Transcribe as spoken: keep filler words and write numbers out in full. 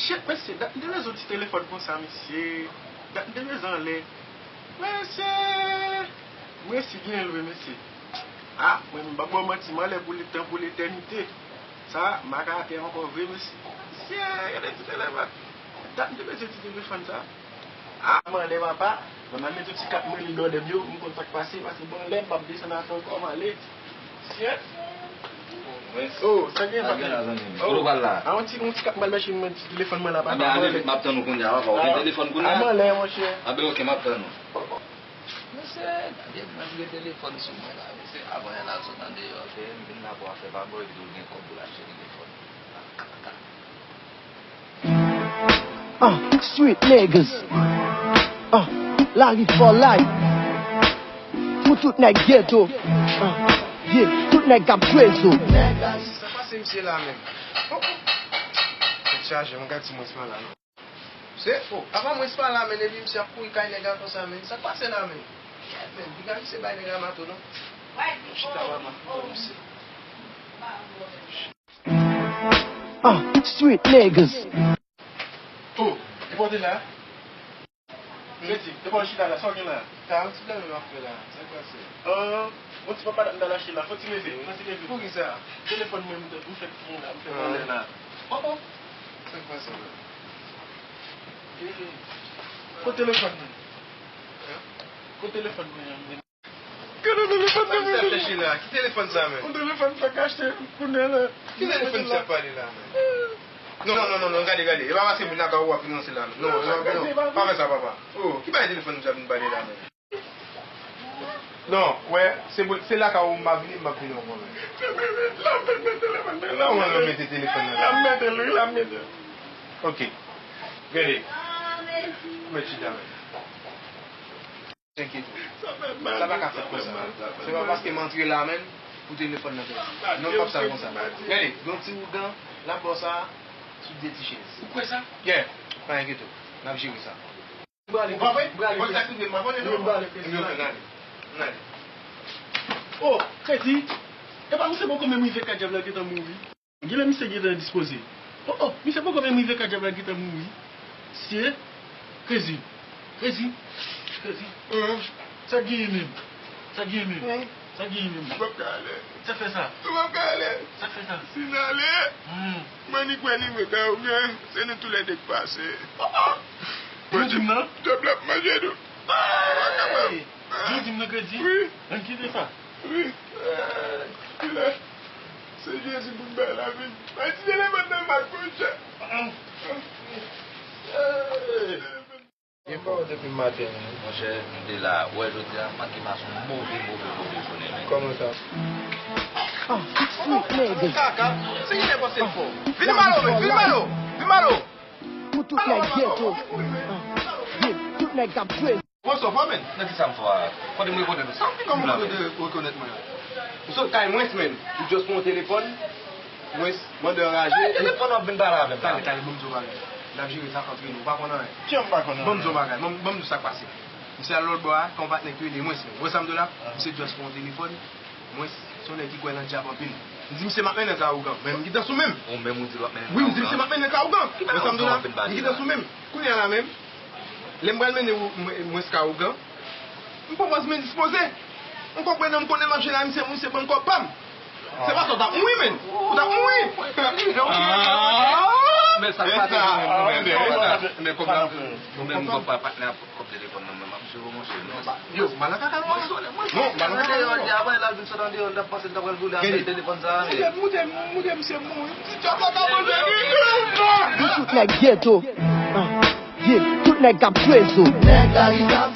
Shit, mesye, dat m te bezwen ti telefòn konsa, mesye. Dat m te bezwen anlè. Mesye! M resi genyen l vre, mesye. Ah, mwen, m p ap ba w manti, m anlè pou letan, pou letènite. Sa, m pa ka atè ankò vre, mesye. Mesye, gade ti telefòn. Dat m te bezwen ti telefòn sa. Ah, m anlè papa. Ban m al mete ti kat mwen li dòdèm yo, m konn sa k pase, paske bon, lè m p ap desann atè ankò, m ale. Shit. Oh, sa gen, sa gen la, zanmi m? Oh. Kote w pral la? A, yon ti, yon ti kat m al mèche mwen, ti telefòn mwen la, papa, m ale. M ap tann ou kounye a, papa. Ou gen telefòn kounye a? A, m anlè, monchè. A, ben, ok, m ap tann ou. Mesye, gade, mwen gen telefòn sou mwen la, mesye. Avan yè n al sot andeyò, ok? M vin la pou afè pa bò, epi tou gen kòb pou l achte telefòn. Ah, street niggas. Ah, lari for life. Pou tout nèg geto. Ah, yeah, tout nèg k ap jwe zo. Sa pase misye la menm? Oh, oh. Tèt chaje, mwen gad si mwen se pa la non. Se, oh, apa mwen se pa la menm, epi misye ap kouri kay nèg la konsa menm. Sa pase la menm? Kèt menm, piga misye bay nèg la mato non. Chita papa, oh, misye. Ah, street niggas. Oh, e pa w te la? Kredi, e pa w chita la, sa w gen la? Sa yon ti blag m ap fè la, sa k pase? Ah, yon ti papa dat m t al achte la, fò ti leve, fò ti leve. Poukisa? Telefòn mwen, m fèk gen la, m fèk anlè la. Oh, oh. Sa k pase la? Eh, eh. Kote telefòn mwen? Hein? Kote telefòn mwen an? Gade telefòn nan, men. Sa fè chila? Ki telefòn sa, men? Yon telefòn fèk achte kounye a la. Ki telefòn misye ap pale la, men? Non, non, non, non, non, gade, gade. E pa paske moun lakay ou w ap finanse la, men. Non, non, non, non. Pa fè sa, papa. Oh, ki bagay telefòn misye ap vin pale la, men? Non, wè, se pou, se lakay ou m ap vini, m ap vini ankò, men. L ap mete telefòn nan la. L ap mete l, wi, l ap mete l. Ok. Gade. Mèt chita, men. Enkyete w. Sa pa ka fèt konsa. Se pa paske m antre la menm pou telefòn nan pèdi. Non, m p ap sa konsa. Gade, gen yon ti ougan, l ap ba w sa sou de ti chèz. Ou kwè sa? Yeah, pa enkyete w. N ap jere sa. Ou pa vre? Ou pa vre? Mwen sa ki vle, m pa konnen non. Mwen prale. Mwen prale. Mwen prale. Oh, Kredi. E pa misye poko menm rive, kadyab la gentan mouri. Genlè misye gentan dispoze. Oh, oh, misye poko menm rive, kadyab la gentan mouri. Sye, Krezi, Krezi, Krezi. Sa genyen menm? Sa genyen menm? Sa genyen menm? Ou p ap ka ale. Sa fè sa? Ou p ap ka ale. Sa fè sa? Si n ale, mwen ni kwè ni mwen ka ou byen, se nou toulède k pase. Oh, oh. Jodi m nan? Djab la ap manje nou. Ou pa kapab. Jodi m nan, Kredi? Wi. Ann kite sa. Wi. Kile. Se Jezi pou n bay lavi. Bay ti telefòn nan mak monchè. Gen pa w depi maten an. Monchè, m te la. Ou wè jodi a, manke pase yon move, move, move jounen, men. Kòman sa? Ah, street niggas. Kaka. Se ki nèg panse l fò. Vin malo, men. Vin malo. Vin malo. Pou tout nèg geto. Ah, yeah, tout nèg k ap jwe. Bon, sa w fò, men. Nan ki sa m fò a? Kote m rekonèt ou? Sa m vin fè w rekonèt mwen an? Ou sot kay mwen, men. Ou just pran yon telefòn. Mwen, mande anraje. Telefòn w ap vin pale avè m la. Tale, tale, ban m di w bagay. N ap jere sa antre nou. Ou pa konn anyen. Kiyès m pa konn anyen? Ban m di w bagay. Ban m, ban m di w sa k pase. Misye al lòt bò a, gen yon patnè ki rele mwen, men. Ou wè sa m di w la? Misye just pran yon telefòn. Mwen, se yon nèg ki kwè nan dyab anpil. M di misye m ap mennen l ka ougan, men m gentan sou men m. Ou menm ou di l w ap mennen l ka ougan? Wi, m di misye m ap mennen l ka ougan. Ou wè sa m di w la? M gentan sou men m. Kounye a la menm, lè m pral mennen ou, mwen, mwen ka ougan, m poko menm dispoze. M konprann, m konnen m ap jwe la, misye, misye ban m kòb pa m. Se pa sa, w t ap mouri, men. Ou t ap mouri. Men sa k pase, men, men, men, men, men, kòb la, ou menm, kòb pa patnè ap Kòb telefòn nan, mwen, m ap jere, monchè, non. Yo, m al nan kaka non. Mwen sole, mwen sole. Non, m al nan kaka non. Deyò, di, apre l al vin sot andeyò, l t ap panse l t ap pral vole avè l telefòn sa a, men. Moute, moute, moute, misye mouri. Ti djab la ka manje li. Pou tout nèg geto. Ah, yeah, tout nèg k ap jwe zo. Nèg la, li t ap